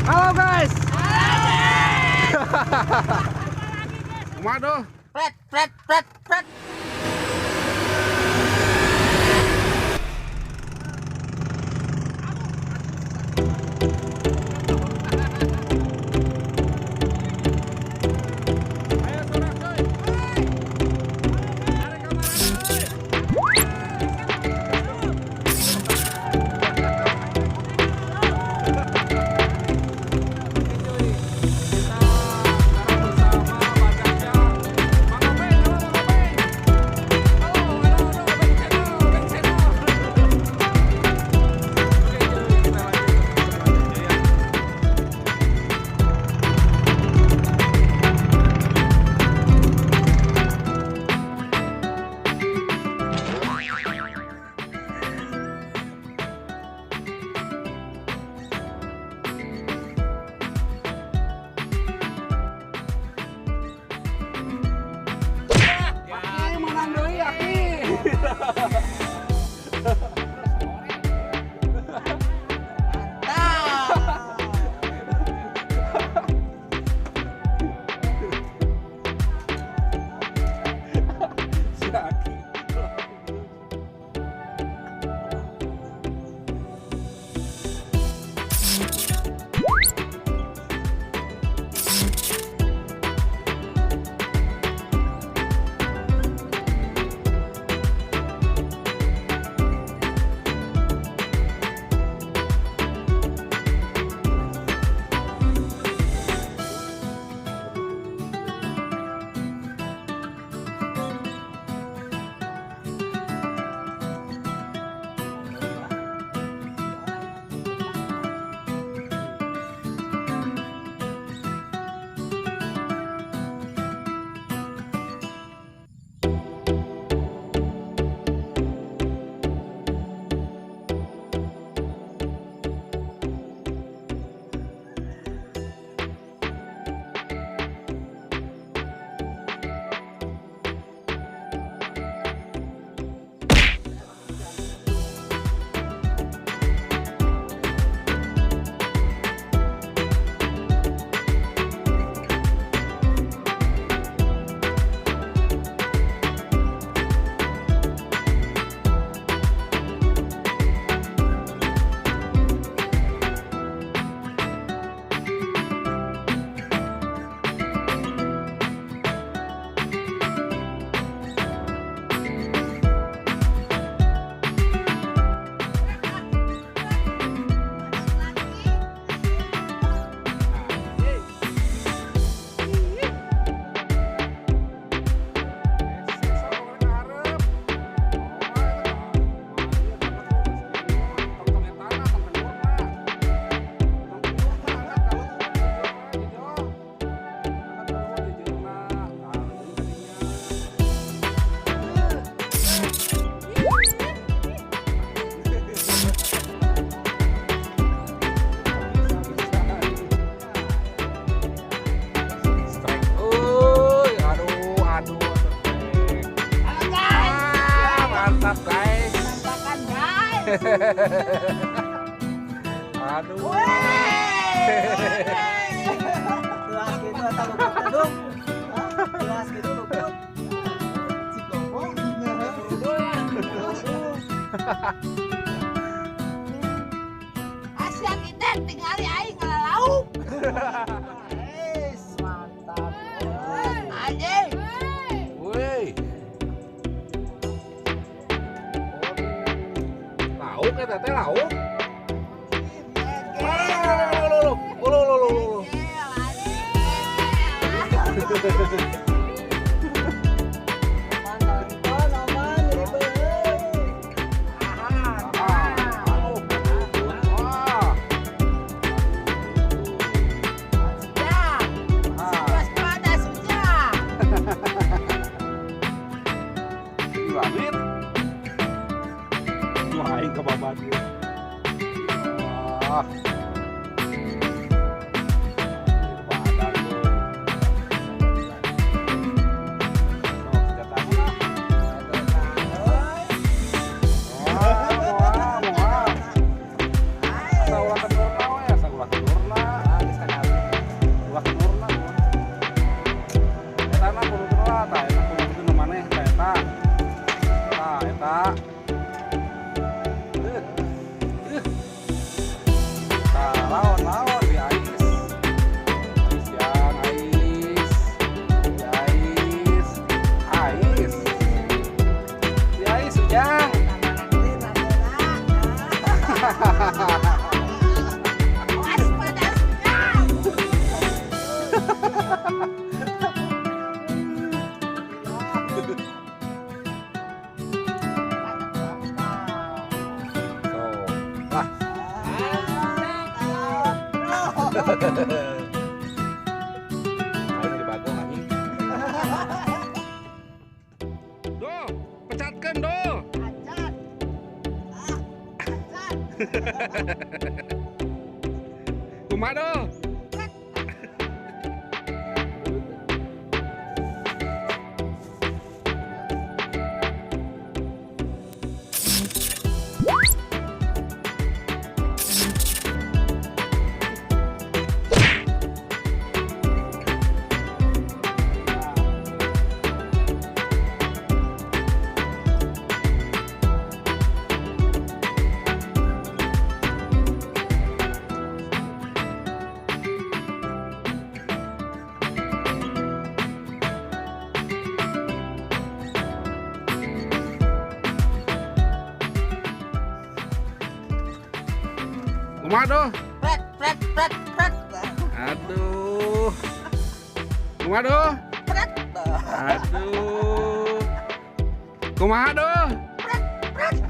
Halo guys. Kumaha? Pret pret pret pret. Aki menang deui Aki. Si Aki. Strike. Uy, aduh, aduh, strike. Halo guys. Ah, mantap guys. Penampakan guys. Aduh. Jelas gitu atau luput dong. Jelas gitu luput. Si gombong. Asia kita tinggali aing ngalauk. Es mantap. Anjing. Woi. Lauk eta teh lauk. Lo lo lo lo lo. Aman, aman, aman, ribet. Sudah. Waspada sudah. Wah, aing kebabat. Ah. Badan. Aing di bagong anjing. Doh, pecatkeun doh. Acan. Ah, acan. Kumaha doh? Kumaha doh? Pret pret pret pret. Aduh. Kumaha doh? Pret. Aduh. Kumaha doh? Pret pret.